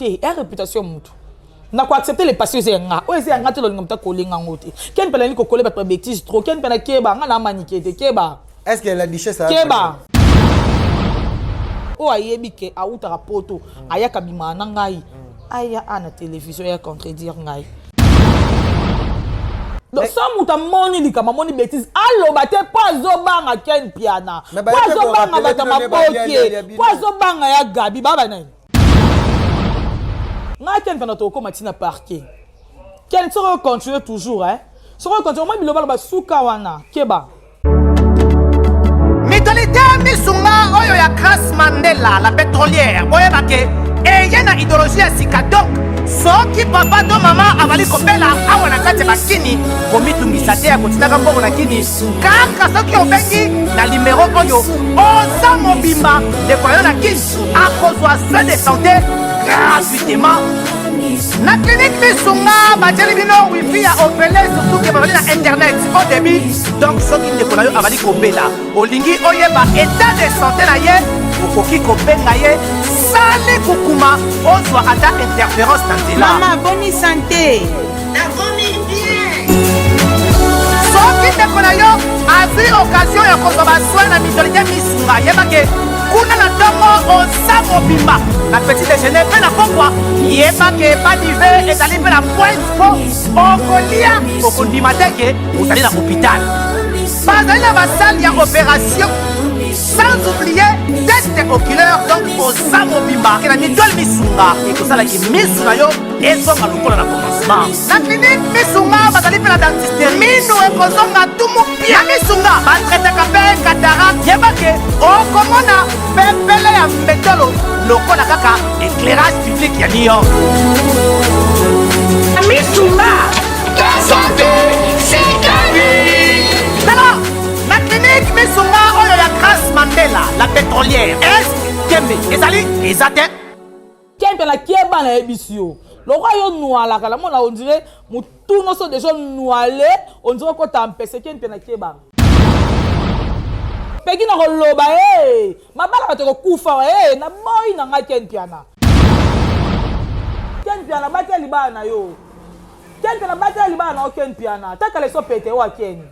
Te, ya réputation mutu. Na ko accepter le passé eza ya nga. Oyo eza ya nga te lolinga mutu akolinga ngo te. Ken Mpiana alingi kokoler bato ba bêtises trop. Ken Mpiana keba, nga na manike te, keba. Est-ce que la duchesse a Keba. Oyo ayebi ke awutaka poto, ayaka bimaka na ngai. Aya a na télévision ya contredire ngai. Donc sans moto amoni likambo amoni bêtise aloba te mpo azobanga Ken Mpiana mpo azobanga bato ya maboke mpo azobanga ya Gabi baba nani ngai Ken Mpiana tokokoma ntina parquet Ken soki ocontinue toujours hein soki ocontinue omoi bilobaloba suka wana keba. Mutualité misunga oyo ya Grace Mandela la pétrolière boyeba ke eye na idéologie ya sika donc soki papa to mama azali kobela awa na kati ya bakini komitungisa te ya kotindaka mbongo na kini kaka soki obengi na limero oyo oza mobimba ndeko na yo na kini akozwa soin de santé gratuitement na clinique misunga batieli bino wifi ya ofele surtout ke bazali na internet au débit donc soki ndeko na yo azali kobela olingi oyeba état de santé na ye okoki kobenga ye sali kukuma ozwa ata interférence na nzela mama boni sante nakomi bien soki ndeko na yo azwi occasion ya kozwa basoin na mutualité misunga yeba ke kuna na ntongo oza mobimba na petit déjeuner mpe na pokwa yeba ke badive ezali mpe na pointe mpo okolia okondima te ke ozali na hôpital bazali na basale ya opération sans oublier test oculaire donc oza mobimba ke na mitole misunga ekosalaki misu na yo ezonga lokola na commencement na clinique misunga bazali mpe na dentiste minu ekozonga tumu pia misunga batretaka mpe cataracte yeba ke okomona pepele ya mbetolo lokola kaka éclairage public ya new york misunga santé c'est la vie tala na clinique misunga oyo ya grace mandela la pétrolière est tembe ezali eza te Ken mpe na keba na yebisi yo lokola yo nualaka na mona on dirait mutu noso deja nuale on dirait okota mpese ken mpe na keba peki na koloba ee eh, mabala bato ekokufa ee eh, na boyi na ngai ken mpiana ken mpiana batela libala na yo ken mpiana batela libala na yo ken mpiana takala eso pete oyo akeni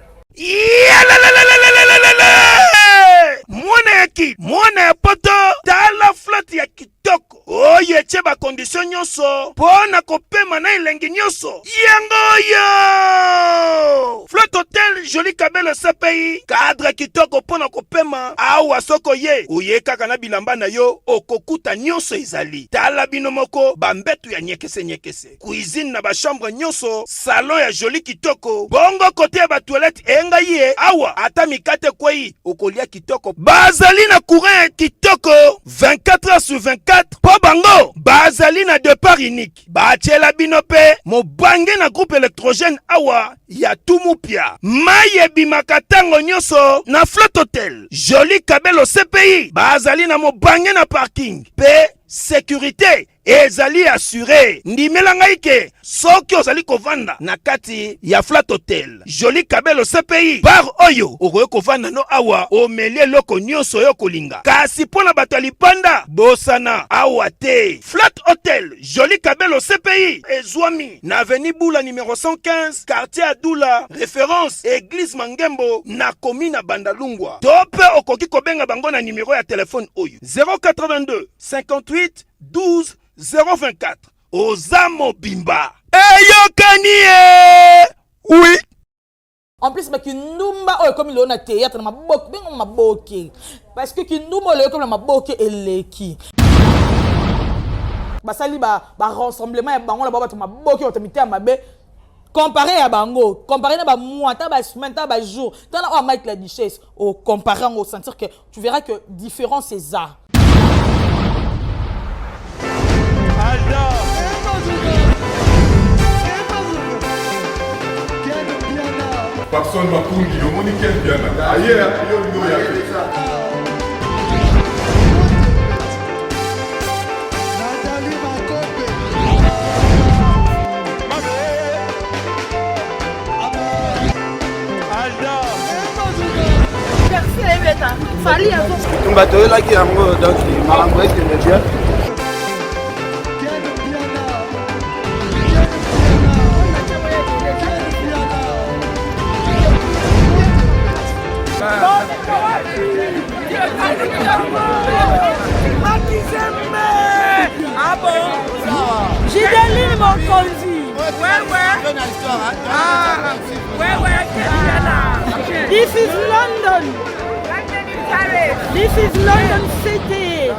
Mwana ya ki mwana ya poto tala flotte ya kitoko oyo etie bakondisio nyonso mpo na kopema na elengi nyonso yango oyo flotte hotel joli kabelo cpi cadre kitoko mpo na kopema awa soko ye oye kaka na bilamba na yo okokuta nyonso ezali tala bino moko bambetu ya nyekese nyekese cuisine na ba chambre nyonso, salon ya joli kitoko, bongo kote ya ba toilette engai ye awa ata mikate ekwei okolia kitoko. Bazali na courant ya kitoko 24 heures sur 24 mpo bango bazali na depart unique. Batiela bino mpe mobange na groupe electrogène awa ya Tumupia. Mai ebimaka ntango nyonso na Flotte Hotel Joli Kabelo CPI. Bazali na mobange na parking mpe securite ezali assure. Ndimela ngai ke soki ozali kovanda na kati ya Flat Hotel Joli Kabelo CPI bar oyo okoki kovanda no awa omeli eloko nyonso oyo okolinga. Kasi mpo na bato ya lipanda bosana awa te. Flat Hotel Joli Kabelo CPI ezwami na avenue Bula numero 115 quartier Adula reference Eglise Mangembo na commune ya Bandalungwa. To mpe okoki kobenga bango na numero ya telefone oyo 082 58 12 024 oza mobimba eyokani ye oui. En plus ba kindumba oyo ekomi lelo na théâtre na maboke bengo maboke parce que kindumba oyo ekomi na maboke eleki basali ba ba rassemblement ya bango na bango bato maboke bato mitema mabe compare ya bango compare na ba mois ta ba semaine ta ba jour tala oyo Mike la duchesse o compare yango sentir que tu verras que différence eza. Papson Makungi, omoni Ken Mpiana aye yo olingi oya te. Bitumba toyelaki yango donc makambo ekende bien. Makizembe Ah bon Gideline Mokonzi Ouais ouais ah, Ouais ouais This is London This is London City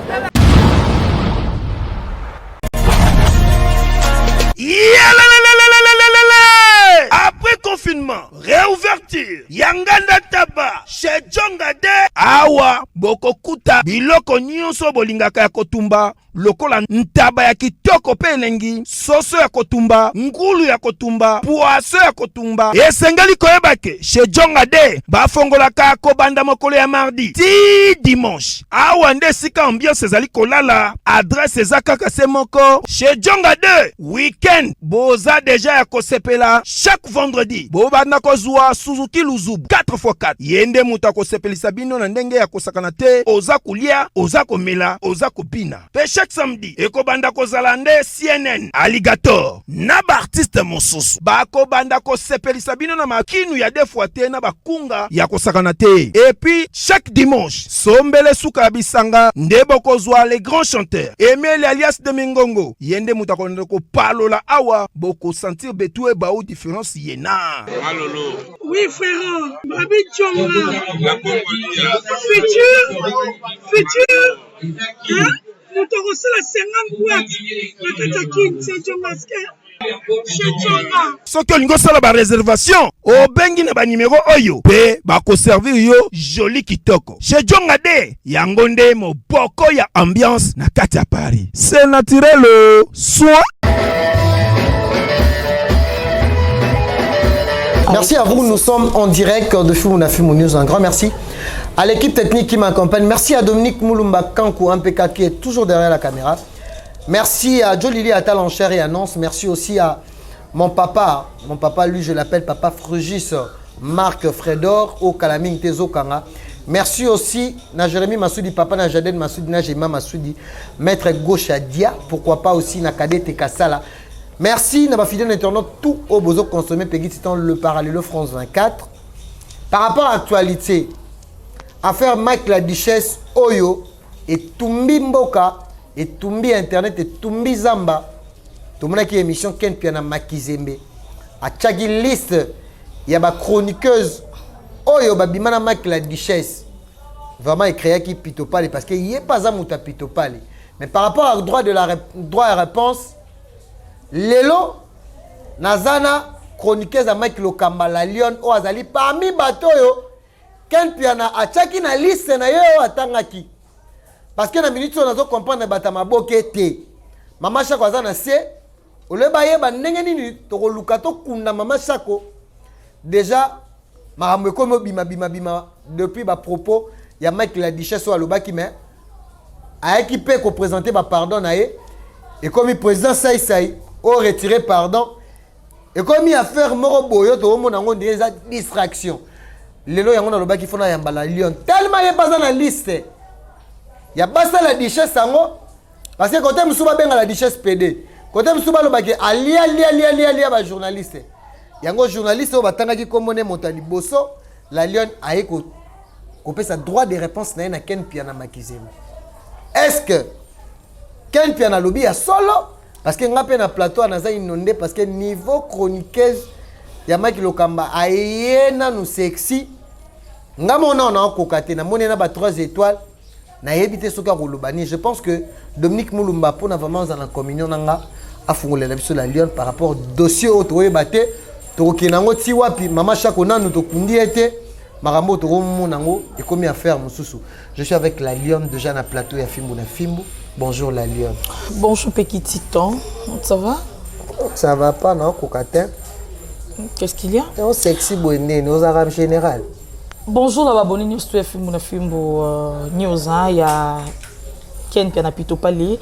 Après confinement, réouverture ya nganda taba chez Djonga de awa bokokuta biloko nyonso bolingaka ya kotumba lokola ntaba ya kitoko mpe elengi, soso ya kotumba, ngulu ya kotumba, poisson ya kotumba. Esengeli koyeba ke chez Djonga de bafongolaka kobanda mokolo ya mardi ti dimanche. Awa nde esika ambiance ezali kolala, adresse eza kaka se moko chez Djonga 2. Weekend boza deja ya kosepela chaque vendredi bobanda kozwa Suzuki Luzubu 4x4. Ye nde moto akosepelisa bino na ndenge ya kosakana te, oza kolia, oza komela, oza kobina. Pe chaque samedi ekobanda kozala nde CNN, Alligator na ba artistes mosusu bakobanda kosepelisa bino na makinu ya deux fois te na bakunga ya kosakana te. Et puis chaque dimanche sombele suka ya bisanga nde bokozwa les grands chanteurs Emile alias de Mingongo, ye nde moto akolanda kopalola awa, bokosentir betu ebau difference ye na Malolo. Oui frère, Babi Djonga. Futur, futur, hein? Moto akosala 50 boîte na kati ya kin, c'est Djonga chez Djonga. Soki olingi osala ba reservation, obengi na ba numero oyo mpe bakoservir yo joli kitoko. Chez Djonga de yango nde moboko ya ambiance na kati ya Paris. C'est naturel soin. Merci à vous, nous sommes en direct de Fimbu na Fimbu News. Un grand merci à l'équipe technique qui m'accompagne. Merci à Dominique Moulumba Kankou, MPK, qui est toujours derrière la caméra. Merci à Jolili Attal en chair et annonce. Merci aussi à mon papa. Mon papa, lui, je l'appelle Papa Frugis, Marc Fredor, au Kalaming Tezo Kanga. Merci aussi na Jérémy Massoudi, papa na Jaden Massoudi, na Jema Massoudi, maître gauche à Dia, pourquoi pas aussi na Kadete Kassala. Merci na ba fidèle internaute tout au bozo consommé Peggy Titan le parallèle France 24. Par rapport à l'actualité, affaire Mike la Duchesse Oyo et Tumbi Mboka et Tumbi Internet et Tumbi Zamba, tomonaki émission Ken Piana Makizembe atiaki liste ya ba chroniqueuse oyo babima na Mike la Duchesse. Vraiment ecréaki pitopale parce que ye pas aza moto ya pitopale. Mais par rapport à droit de la droit à réponse, lelo nazana chroniqueuse ya Mike Lokamba la Lyon oyo azali parmi bato oyo Ken Piana atiaki na liste na ye oyo atangaki. Parce que na minute oyo nazo comprendre bato ya maboke te. Mama Shako aza na se, olebe bayeba ndenge nini tokoluka tokunda Mama Shako. Déjà makambo ekomi obima bima bima depuis ba propos ya Mike la Duchesse oyo alobaki, mais ayaki mpe koprésenter ba pardon na ye. Ekomi président Sai Sai oyo retiré pardon. Ekomi affaire moko boyo tokomona yango ndenge eza distraction. Lelo yango nalobaki fo nayamba la Lyon tellement ye baza na liste ya basala Duchesse yango, parce que côté mosusu babenga la Duchesse PD, côté mosusu balobaki alia lia lia lia lia ba journaliste. Yango journaliste oyo batangaki kombo ne moto ya liboso, la Lyon aye kopesa droit de réponse na ye na Ken Piana Makizembe. Est-ce que Ken Piana alobi ya solo? Parce que nga pe na plateau naza inondé parce que niveau chroniqueuse ya Mike Lokamba aye nanu sexy. Nga mona na okoka te, namoni na ba 3 étoiles, nayebi te soki akoloba nini. Je pense que Dominique Mulumba mpona vraiment aza na communion na nga afungolela biso la Lyon par rapport dossier oyo tokoyeba te tokokende yango ti wapi. Mama Shako nanu tokundi ye te, makambo oyo tokomona yango ekomi affaire mosusu. Je suis avec la Lyon déjà na plateau ya Fimbu na Fimbu. Bonjour la Lyon. Bonjour Peki Titan, ça va? Ça va pas na okoka te. Qu'est-ce qu'il y a? O sexy boye ndeni ozalaka général. Bonjour na baboni nyonso ya Fimbu na Fimbu News, hein, ya Ken Mpiana Pito Pale.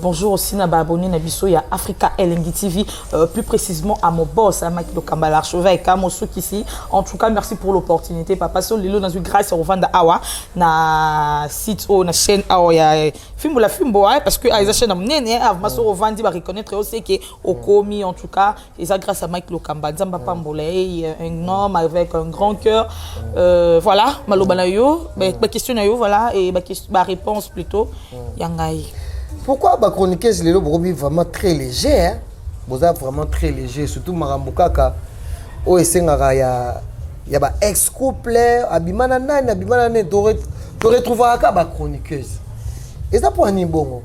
Bonjour aussi na ba abonné na biso ya Africa Elengi TV, plus précisément à mon boss, à Mike Lokamba, l'archevêque, à Mosukisi. En tout cas, merci pour l'opportunité. Papa So lelo na grâce au vanda awa na site o na chaîne awa ya Fimbo la Fimbo, hein, parce que ah, eza chaîne nene, hein, vraiment so ovandi ba reconnaître aussi que okomi. En tout cas, eza grâce à Mike Lokamba. Nzambe apambola ye, un homme avec un grand cœur. Voilà, maloba na yo, ba question na yo, voilà, et ba question, ba réponse plutôt ya ngai. Pourquoi ba chroniqueuse lelo bokomi vraiment très léger, hein? Boza vraiment très léger, surtout makambo kaka oyo esengaka ya ba ex couple, abima na nani, abima na nani, toretrouvaka kaka ba chroniqueuse. Eza mpo ani bongo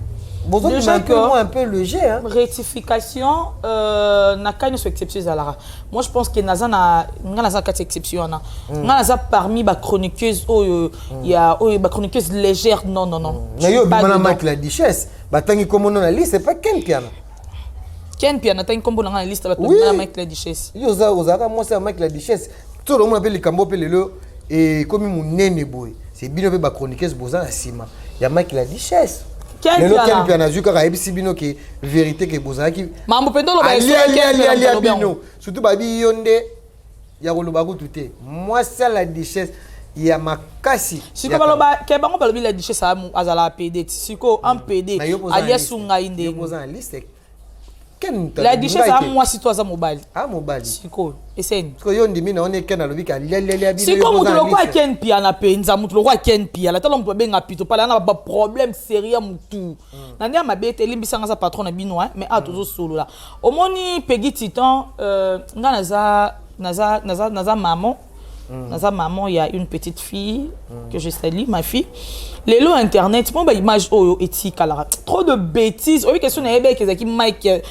bozobima un peu moins, un peu léger, hein? Rectification, na kai nyonso exception ezalaka. Moi, je pense que naza na nga naza kati exception wana. Nga naza parmi bachroniqueuse oyo ya oyo bachroniqueuse légère, non, non, non. Mais yo obima na Mike la Duchesse, batangi kombo na liste, pas Ken Piana. Ken Piana atangi kombo na nga na liste bato na Mike la Duchesse? Yo ozalaka mwasi ya Mike la Duchesse. Tolomona mpe likambo mpe lelo ekomi monene boye, c'est bino mpe bachroniqueuse boza na nsima ya Mike la Duchesse. Lelo Ken Piana azwi kaka, ayebisi bino ke vérité ke bozalaki mambo mpenza oloba. Alialialia bino, surtout babi yo nde ya koloba kutu te, mwasi ya la Duchesse ya makasi. Sikoyo baloba ke bango balobi la Duchesse azalaka pd. Sikoyo un pd aliasu ngai ndenge? Oza na liste. La Duchesse aza mwasi to aza mobali? Ah, mobali. Sikoyo eseni. Sikoyo yo ndimi na one Ken alobi ka lialialia bino. Sikoyo moto lokola Ken Piana mpenza, moto lokola Ken Piana, tala moto babenga Pito Pala na baproblème sérieux ya motu na nde ya mabe te. Elimbisanga, aza patron na bino, mais awa tozosolola. Omoni Pegi Titan, nga naza maman, naza maman ya une petite fille que je salue, ma fille. Lelo internet mo baimage oyo etikalaka, trop de bêtises. Oyebi question nayebi eke ezalaki Mike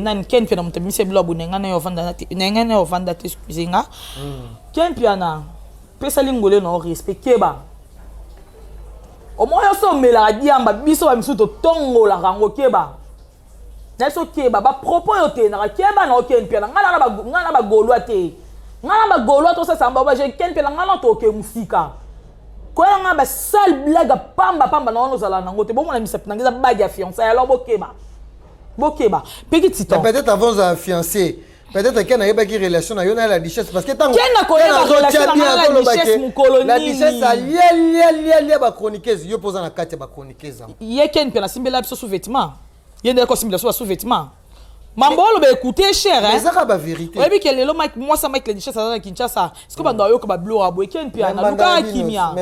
nani, Ken Mpe na moto abimisi bilo ya boye na ngai na yo ovanda te, na ngai na yo ovanda te. Excuse nga, Ken Mpiana, pesali ngole na yo respect. Keba, omoi nyonso omelaka diamba, biso bamisusu totongolaka yango. Keba na biso, keba bapropos oyo otendaka. Keba na oken Mpiana, ngai na bagaulois te, ngai na bagaulois tosasa bango baje. Ken Mpiana, ngai na toke mosika koya ngai basale blague pamba pamba na wana ozala nango te. Bomona misapi nange eza bague ya fiançailles. Alors bokeba, bokeba Peki Titan. Peut-être avant ozala fiancé, peut-être Ken ayebaki relation na yo na la Duchesse, parce que ntango Ken akoyeba relation na ngai na la Duchesse mokolo la Duchesse alialialialia bachroniqueuse, yo mpo oza na kati ya bachroniqueuse yango. Ye Ken mpe nasimbela biso sous-vêtement, ye nde akosimbela biso basous-vêtement. Mambo oloba écoute cher, hein? Ezaka bavérité. Oyebi ke lelo Mike, mwasa Mike la Duchesse aza na Kinshasa. Sikoyo bando ayoka babiloko ya boye. Ken Mpiana, lukaka kimia,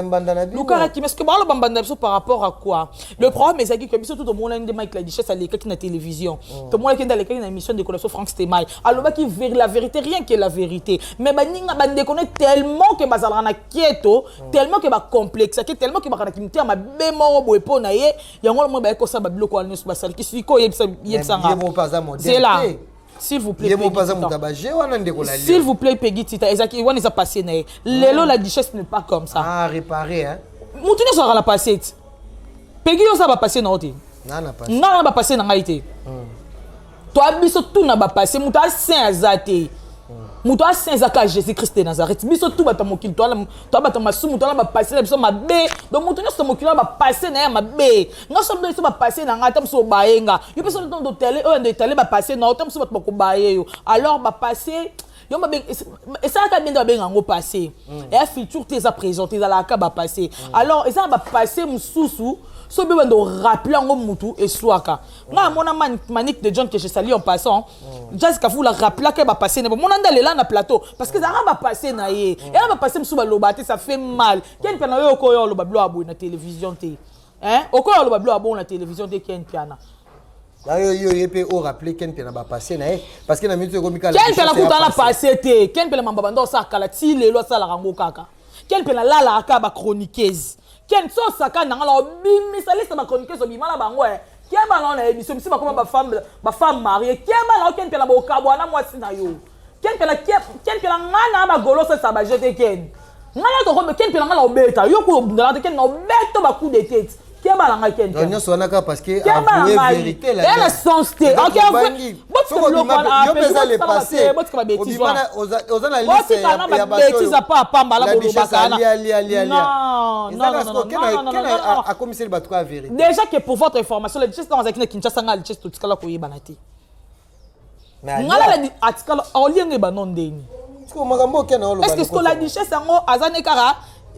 lukaka kimia. Sikoyo baoloba mbanda biso par rapport à quoi? Le problème ezalaki ke biso tu tomonani nde Mike la Duchesse alekaki na télévision, tomonaki nde alekaki na émission. Ndeko na biso Frank Stemai alobaki la vérité, rien que la vérité. Mais baninga, bandeko ne, tellement ke bazalaka na kieto, tellement ke bacomplexaki, tellement ke bakanaki mitema mabe moko boye mpo na ye, yango wana baye kosala babiloko wana nyonso basalaki. Sikoyo yebisanga, zela, s'il vous plaît. S'il vous plaît, Peggy Tita, ezaki wana eza passé na ye. Lelo la Duchesse n'est pas comme ça. Ah, réparé, hein. Mutu nyonso azalaka na passé ti. Peggy, yo oza bapassé na yo te, nga na bapassé na ngai te. Toa biso tuna bapassé, moto asaint aza te. Moto asaint eza kaka Jésus Christ de Nazareth. Biso tu bato ya mokili, toa bato ya masumu, toa na bapassé na biso mabe. Donc moto nyonso ya mokili wana bapassé na ye ya mabe. Nga so biso bapassé na ngai, ata mosu obaye nga, yo mpe so totele oyo ndo etale bapassé na yo, ata mosu bato bakobaye yo. Alors bapassé yo esalaka bien nde babenga yango passé, eya futur te, eza présent te, ezalaka bapassé. Alors eza na bapassé mosusu so be bando rappeler yango, mutu eswaka. Nga amona Manique de John, que je salue en passant, Jazz Kafula rappelaka bapassé na bomona nde alela na plateau, parce que ezalaka bapassé na ye. Eya bapassé mosusu baloba te, ça fait mal. Ken Mpiana, oyo okoyo oloba bilo ya boye na télévision te, okoyo oloba bilo ya bongo na télévision te, Ken Mpiana. Yo yo ye mpe orappelé Ken Mpiana bapassé na ye, parce que na minute ekomi kala. Ken Mpiana kuta na passé te. Ken Mpiana mamba bando osala kala ti lelo asalaka yango kaka. Ken Mpiana alalaka kaka bachroniqueuse. Ken so osaka nanga na obimisa liste bachroniqueuse obima na bango, keba na na émission misi bakoma bafemme, bafemme mariée. Keba na Ken Mpiana, bokabwa na mwasi na yo. Ken Mpiana, Ken Mpiana, nga na bagolo osesa baje te. Ken, nga na toko Ken Mpiana, nga na obeta yo ku obundala te. Ken na obeta bacoup de tête. Keba na ngai, Ken. Nyonso wana kaka parce que keba na ngai, eya na sens te. Yo mpe eza le passé, oza na liste ya babêtises apa apamba ala bolobaka. Akomiseli bato ka vérité. Déjà que pour votre information, la Duchesse, ntango azalaki na Kinshasa, nga Duchesse totikala koyebana te. Nga na atikala olienge ebano ndeni. Makambo okende. Est ce que la Duchesse yango aza ne kaka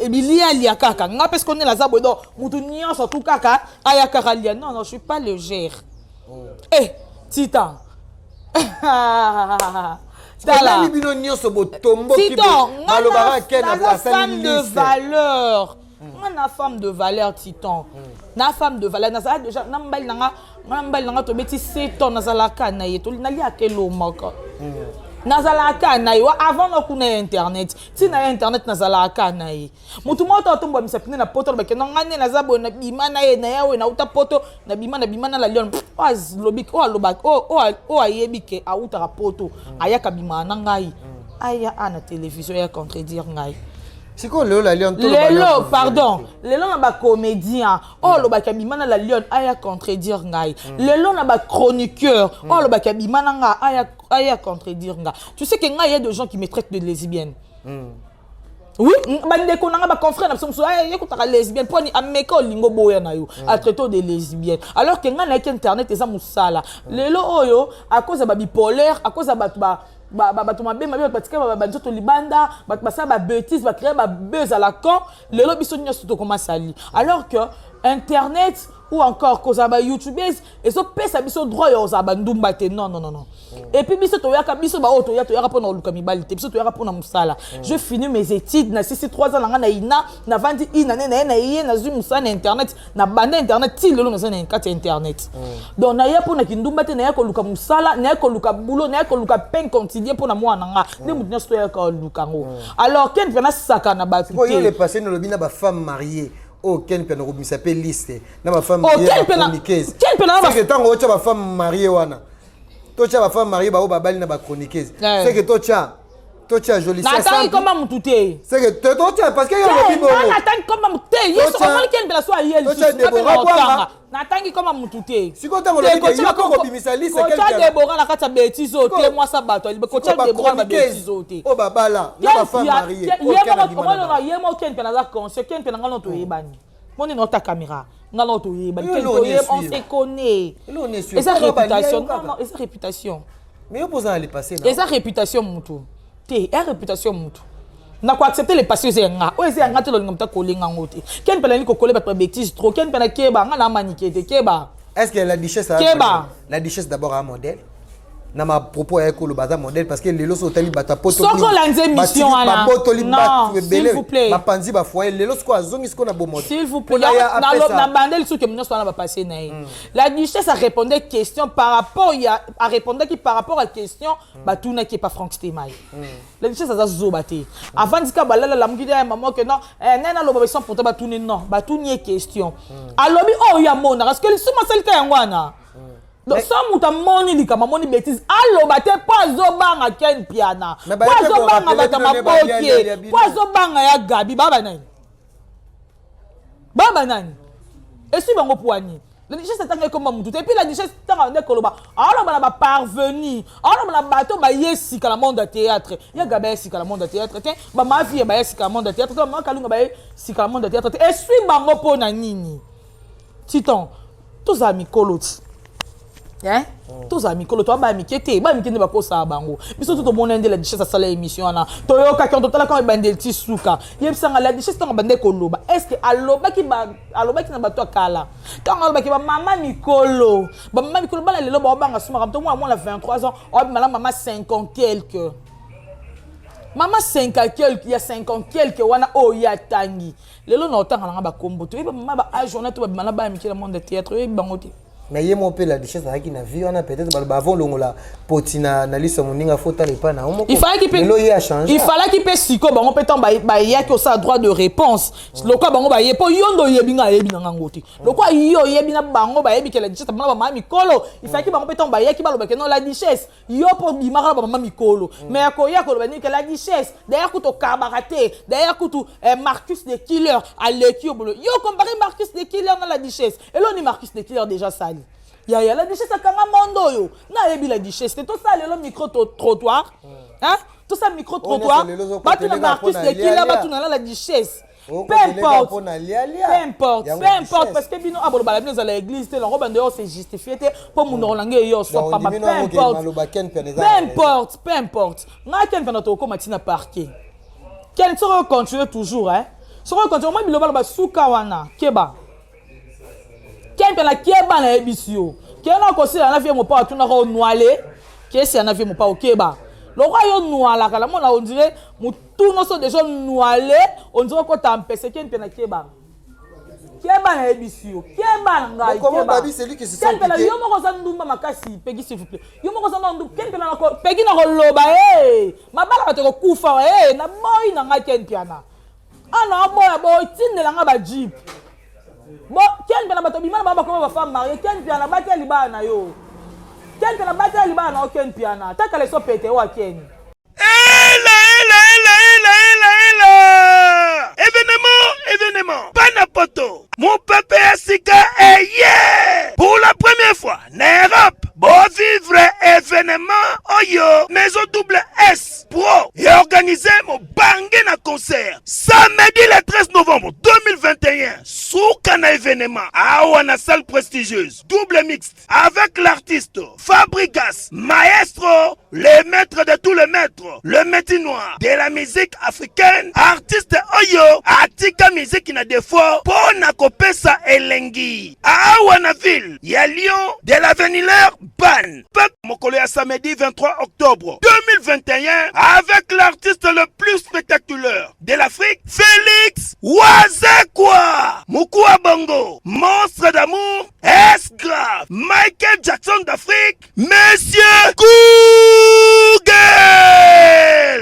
bilialia kaka? Nga mpe siko nde naza boye, donc mutu nyonso tu kaka aya kaka lia. Non, non, je suis pas légère. Eh, Titan. Tala bino nyonso botomboki, balobaka ken femme de valeur. Nga na femme de valeur, Titan, na femme de valeur. Nazala déjà na mobali na nga. Nga na mobali na nga tobeti 7 ans. Nazalaka na ye, naliaka elo moko, nazalaka na ye avant nakuna ya internet. Ntina ya internet, nazalaka na ye. Motu moko to atombwamisa pine na poto, alobaki no nga nde naza boye, nabima na ye na ye oyo nauta poto, nabima na la Lion. Oyo alobi, oyo alobaki, oyo ayebi ke awutaka poto, ayaka bimaka na ngai, aya a na télévision ya contredire ngai. Sikoyo lelo la Lion? Lelo, pardon, lelo na bacomédien oyo alobaki abima na la Lion, aya contredire ngai. Lelo na bachroniqueur oyo alobaki abima na ngai, aya contredire ngai. Tu sais que ngai, y a des gens qui me traitent de lesbienne. Oui, bandeko na nga, baconfrère na biso mosusu, yekutaka lesbienne mponi ameka olingo boya na yo, atraite de lesbienne, alors que ngai nayaki internet eza mosala. Lelo oyo, à cause ya babipolaire, à cause ya bato bato mabe mabe, bato batika banzoto libanda, bato basala babêtise, bacréer babuzz à la con, lelo biso nyonso tokoma sali, alors que internet ou encore kozala bayoutubese ezopesa biso droit ya kozala bandumba te. Non, non, non, non. Et puis biso toyaka, biso baoyo toya, toyaka mpona koluka mibali te. Biso toyaka mpona mosala. Je finis mes études, nasisi 3 ans na ngai na ina, navandi ina ne naye na ye, nazwi mosala na internet, na banda internet ti lelo naza na kati ya internet. Donc naya mpona kindumba te, naya koluka mosala, naya koluka boulot, naya koluka pain quotidien mpona mwana nga. Nde motu nyonso toyaka koluka yango. Alors Ken mpe nasaka na bato. Te, le passé nolobi na bafemme mariée oyo Ken mpe nakobimisa mpe liste na bafemme mariée bachroniqueuse. Ntango otya bafemme mariée wana, totya bafemme mariée bao babali na bachroniqueuse, seke totya Jolinatangi komba mutu te. Seke totya, parce que yo olobi bongo. Natangi komba mutu te. Ye soki omoni Ken mpela so aye lisusu, natangi komba mutu te. Sikoyo ntango olobi yo kobimisa liste. Kotya Debora na kati ya bêtise oyo te. Mwasa bato, kotya Debora na babêtise oyo te. Oyo babala na bafemme mariée. Ye mo Ken mpe naza conscient. Ken mpe na ngai no toyebani. Moni na ota caméra, nga na toyebani, on se connaît. Eza réputation. Non, non, eza réputation. Mais yo mpoza na le passé. Eza réputation mutu te, eza réputation mutu. Na koaccepte le passé, eza ya nga, oyo eza ya nga te. Lolinga moto akolenga yango te. Ken mpe nalingi kokole bato babêtise trop. Ken mpe nakeba, nga na manike te, keba. Est ce que la Duchesse Keba. La Duchesse d'abord a modèle na ma propos ya koloba, aza modèle, parce que lelo so otali bato ya poto. Soki olandi émission wana. Babotoli bato ebele, bapanzi bafoyer. Lelo sikoyo azongi sikoyo na bomoto. S'il vous plaît, na bandeli soki nyonso wana bapasse na ye. La Duchesse arépondait question par rapport ya, arépondaki par rapport à question batunaki epa Frank Stemai. La Duchesse aza zoba te. Avandika balala, lamuki ya mama ke non, ngai naloba sans pourtant batuni. Non, batuni ye question, alobi oyo ya mona, parce que lisumu asalika yango wana. Donc so moto amoni likambo, amoni bêtise, aloba te mpo azobanga Ken Piana, mpo azobanga bato ya maboke, mpo azobanga ya Gabi. Baba nani, baba nani esui bango pwani. La Duchesse atanga ekoma mutu te. Et puis la Duchesse, ntango nde koloba, aoloba na baparvenu, aoloba na bato baye sika na monde ya théâtre. Ya Gabi aye sika na monde ya théâtre te, bamafie baye sika na monde ya théâtre te, bamama Kalunga baye sika na monde ya théâtre te. Esui bango mpo na nini? Titan, tozala mikolo ti, hein? Tozala mikolo, toa baya mike te. Baya mike nde bakosala bango. Biso to tomona nde la Duchesse asala émission wana, toyokaki, totalaka ebandeli ti suka. Yebisanga, la Duchesse ntango bande koloba, est ce que alobaki, alobaki na bato ya kala? Ntango alobaki bamama mikolo, bamama mikolo, bana lelo baobanga sumaka to mwana mwana 23 ans obima na mama 50 quelque, mama 50 quelque, ya 50 quelque wana oyo ye atangi lelo na otanga nanga bakombo. Toyebi mama ba age wana to babima na baya mike na monde ya théâtre, oyebi bango te. Mais ye moko mpe la Duchesse azalaki na vie wana. Peut-être baloba avant longola poti na liso ya moninga, faut tala epai na yo moko. Lelo ye achange. Il fallaki mpe sikoyo bango mpe ntango bayaki osala droit de réponse, lokola bango baye, mpo yo nde oyebi, nga ayebi na ngango te. Lokola yo oyebi na bango bayebi ke la Duchesse bana bamama mikolo, il fallaki bango mpe ntango bayaki balobaki: non, la Duchesse, yo mpo bimaka na bamama mikolo. Mais ya koya koloba nini ke la Duchesse, d'ailleurs kutu okabaka te, d'ailleurs kutu Marcus de Killer aleki yo bolo. Yo compare Marcus de Killer na la Duchesse, eloni Marcus de Killer déjà sali. Yaya, la duchesse akanga monde oyo. Nayebi la duchesse te. Tosala lelo micro trottoir. Hein? Tosala micro trottoir. Batuna ba artiste de kila batuna la la duchesse. Peu importe. Peu importe. Peu importe parce que bino abolo bala bino za l'église te longo bande yo se justifier te po munoko na nge yo so pamba peu importe. Peu importe, peu importe. Nga ken pena to koma tina parquet. Ken soko continuer toujours hein. Soko continuer moi biloba loba suka wana keba. Ken pena keba na yebisi yo. Ken na kosila na vie mopa atunaka onwale. Kesi na vie mopa okeba. Lokwa yo nwalaka la mona on dirait mutu nyonso deja nwale on dirait okota mpese. Ken pena keba. Keba na yebisi yo. Keba na ngai. Comment Babi c'est lui qui se sent Ken pena yo moko oza ndumba makasi Peggy s'il vous plaît. Yo moko oza ndumba Ken pena na Peggy na koloba eh mabala bato kokufa eh na boyi na ngai Ken Piana. Ana oboya boy tindela nga ba jeep. Bo Ken Piana bato bima na bango bakoma ba femme mariée Ken Piana batela libala na yo. Ken Piana batela libala na yo Ken Piana. Taka leso pete oyo Ken. Ela, ela, ela, ela, ela, ela! Événement, événement! Bana poto! Mopepe ya sika eye! Pour la première fois, na Europe, bovivre événement oyo Maison Double S Pro et organisé mobange na concert samedi le 13 novembre 2021 suka na événement awa na salle prestigieuse double mixte avec l'artiste Fabregas, maestro, le maître de tous les maîtres, le métier noir de la musique africaine, artiste oyo atika musique na défaut mpo na kopesa elengi awa na ville ya Lyon de l'avenue Ban. Mokolo ya samedi 23 octobre 2021 avec l'artiste le plus spectaculaire de l'Afrique, Félix Wazekwa, Mukua Bongo, monstre d'amour, S grave, Michael Jackson d'Afrique, Monsieur Google.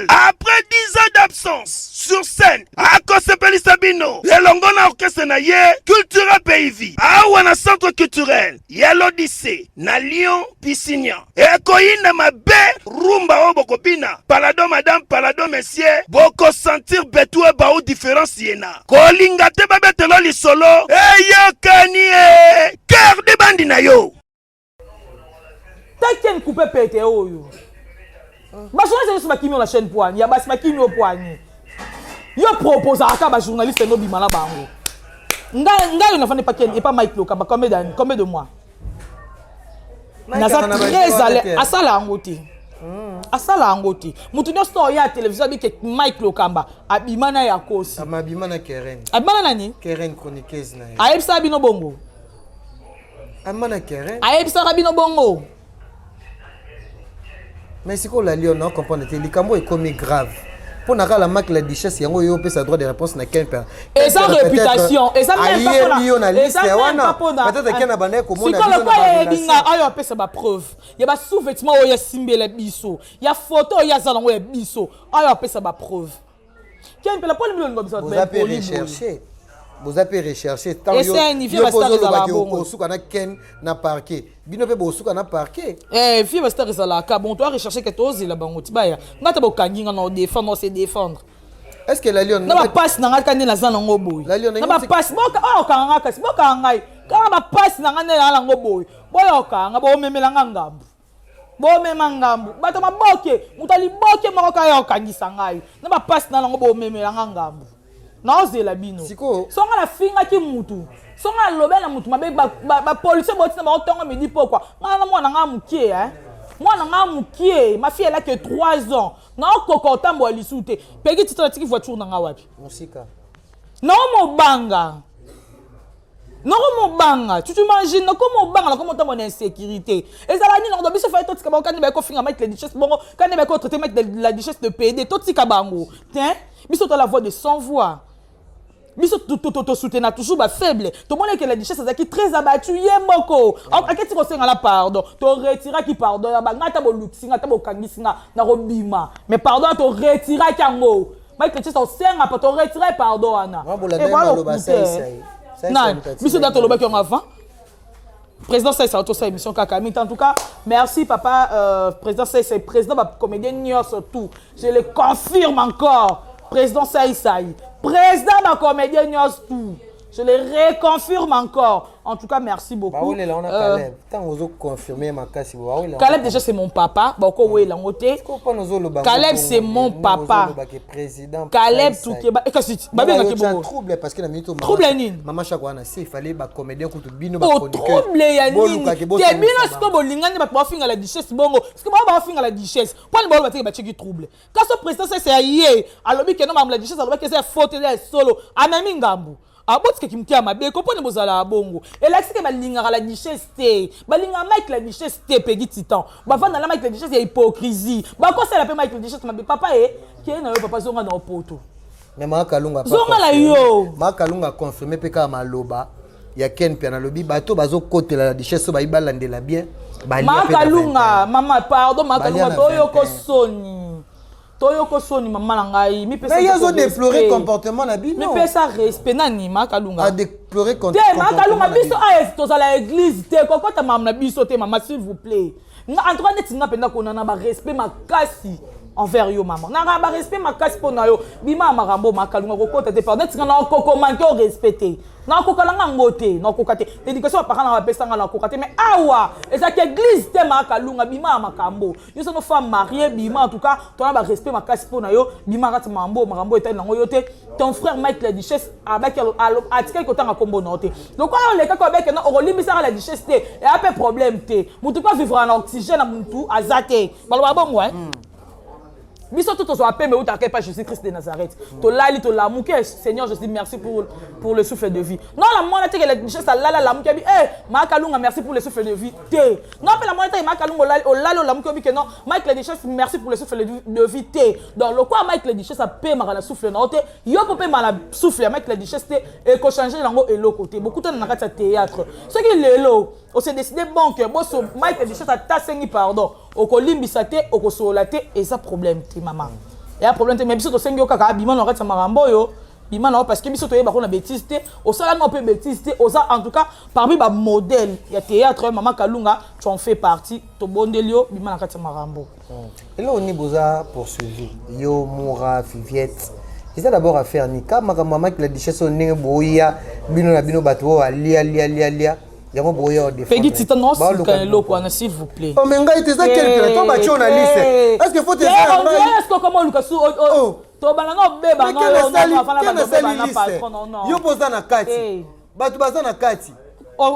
Après 10 ans d'absence sur scène, akosepelisa bino elongo na orchestre na ye Cultura Pays Vie awa na centre culturel ya l'Odyssée na Lyon Piscignan. Ekoyinda mabe rumba oyo bokobina palado madame palado monsieur bokosentir betu ebau différence yena kolinga te babetelo lisolo eyokani e cœur de bandi na yo. Taken coupe pete oyo. Ba journaliste nyonso bakimi yo na chaîne poani ya basi bakimi yo poani. Yo proposaka kaka ba journaliste no bima na bango. Ngai ngai na fandi pa ken et pas Mike Lokamba combien d'années combien de mois? Naza très à l'aise asala yango te. Asala yango te. Mutu nyonso oyo ya télévision abike Mike Lokamba abima na ya kosi. Abima na Keren. Abima na nani? Keren chroniqueuse na ye. Ayebisa bino bongo. Abima na Keren. Ayebisaka bino bongo. Mais sikoyo la Lyon na comprendre te likambo ekomi grave. Mpo na kala Mike la duchesse yango yo opesa droit de réponse na Ken Père. Eza réputation, eza même pas pona yo na liste wana. Peut-être Ken abandaki komona biso na ba ayebi nga ayo apesa ba preuve. Ya ba sous-vêtements oyo asimbela biso, ya photo oyo aza nango ya biso, ayo apesa ba preuve. Ken Pela poni bino biso ba poli. Recherché. Boza pe recherché tant yo yo pozolobaki okosuka na Ken na parquet. Bino pe bosuka na parquet. Eh fille ba star ezalaka bon toi rechercher que tozela bango ti baya. Nga ta bokangi nga na défendre, se défendre. Est-ce que la Lyon na ba passe na nga kande naza nango boye. Na ba passe boka oyo okanga nga kasi boka ngai. Kaka ba passe na nga nde na nango boye. Boyo okanga bo memela nga ngambu. Bomema ngambu bato maboke moto aliboke moko kaka ya kokangisa ngai na bapasi na nango bomemela nga ngambu naozela bino so nga nafingaki mutu so nga nalobela na mutu mabe bapolisier boti na bango ntongo midi pokwa nga na mwana nga mokie eh? mwana nga mokie ma fille elle a que 3 ans naokoka otambola lisusu te pegi tito natiki voiture na nga wapi naomobanga noko mobanga tu t'imagines noko mobanga nako motambo na insécurité ezala nini noko biso fai totika bango kani bayeko finga Mike la duchesse bongo kani bayeko traiter Mike la duchesse de PD totika bango te biso to la voix de sans voix biso tosoutenir toujours bafaible tomoni ke la duchesse azalaki très abattu ye moko aketi kosenga na pardon toretiraki pardon ya banga ata bolukisi nga ata bokangisi nga nakobima mais pardon toretiraki yango Mike Duchesse osenga pa toretire pardon wana nani biso da tolobaki yango avant président Saïsa tosala émission kaka mais en tout cas merci papa président Saïsa président ba comédien nyonso tout je le confirme encore président Saïsa président ba comédien nyonso tout je le reconfirme encore. En tout cas, merci beaucoup. Euh, Caleb déjà c'est mon papa. Caleb c'est mon papa. Caleb Toukeba. Et kasi babenga ke bongo. Trouble parce que na minute trouble nini? Maman Chako wana si il fallait ba comédien kutu bino ba Oh chroniqueur. trouble ya nini? Te bino siko bolingani bato bafinga la duchesse bongo. Siko ba bafinga la duchesse. Pona ba batiki batiki trouble. Kasi président c'est ya ye. Alobi ke non la duchesse alobi ke c'est faute ya solo. Amemi ngambu. Abotikaki moke ya mabe ko mpona bozala ya bongo elakisi ke balingaka la duchesse te, balingaka Mike la duchesse te. Pegi Titan bavanda na Mike la duchesse ya hypocrisie, bakosala mpe Mike la duchesse mabe. Papa e keye na yo, papa zonga na opoto. Mais Mama Kalunga zonga na yo. Mama Kalunga confirmé mpe kaka maloba ya Ken Mpe nalobi bato bazokotela la duchesse oyo bayi balandela bien. Mama Kalunga, mama pardon, Mama Kalunga, toyoko soni, toyoko soni, mama na ngai. Mipesa ye azodéplorer comportement na bino. Mipesa respect nani, Makalunga? Adéplorer. Te, Makalunga, biso aye tozala église te, kokota mama na biso te, mama, s'il vous plaît. Nga en tout cas neti nga mpenza kona na barespect makasi envers yo, mama nanga, barespect makasi mpo na yo. Bima ya makambo, Makalunga, kokota te, pardon. Neti nga nakokomanke o respect te, nakoka nanga yango te, nakoka te. Éducation bapaka nanga bapesanga, nakoka te. Mais awa ezalaki église te. Makalunga, bima ya makambo yo sono femme mariée, bima. En tout cas tona barespect makasi mpo na yo, bima kati makambo, makambo etali nango yo te. Ton frère Mike la duchesse abaki atikali kotanga nkombo na yo te. Lokola olekaki obeke no okolimbisaka la duchesse te, eya mpe problème te. Motu mpo avivre na oxygène na mutu aza te, baloba bongo. Biso to tozwa pembe eutaka epa Jésus Christ de Nazareth. Tolali, tolamuki, Seigneur Jésus, merci pour le souffle de vie. Non, la mwana teke la duchesse alala, alamuki abi eh Makalunga, merci pour le souffle de vie te. Non, mpe la mwana teke Makalunga olali, olali, olamuki obi ke non, Mike la duchesse, merci pour le souffle de vie te. Donc lokwa Mike la duchesse apemaka na souffle na yo te, yo mpo pema na souffle ya Mike la duchesse te, ekochange yango eloko te. Bokutana na kati ya théâtre. Soki lelo ose décide bon ke boso Mike la duchesse ata asengi pardon, okolimbisa te, okosolola te, eza problème te, mama, eya problème te. Mais biso tosengi yo kaka abima na kati ya makambo oyo, bima na yo, parce que biso toyebako na bêtise te, osala nao mpe bêtise te. Oza en tout cas parmi bamodèle ya théâtre, mama Kalunga, tu en fais partie. Tobondeli yo, bima na kati ya makambo. Eloko nini boza poursuivi, yo Moura Fiviette? Eza d'abord affaire ni ka makambo ya Mike la duchesse oyo, ndenge boya bino na bino bato oyo alia lia lia lia yango boya. Pegi Titan, osika eloko wana, s'il vous plaît. Oh, mais ngai te, eza quelque to batie na liste, est ce que faut te est ce que comment oluka su tobanda obeba? Yo mpo oza na kati, bato baza na kati.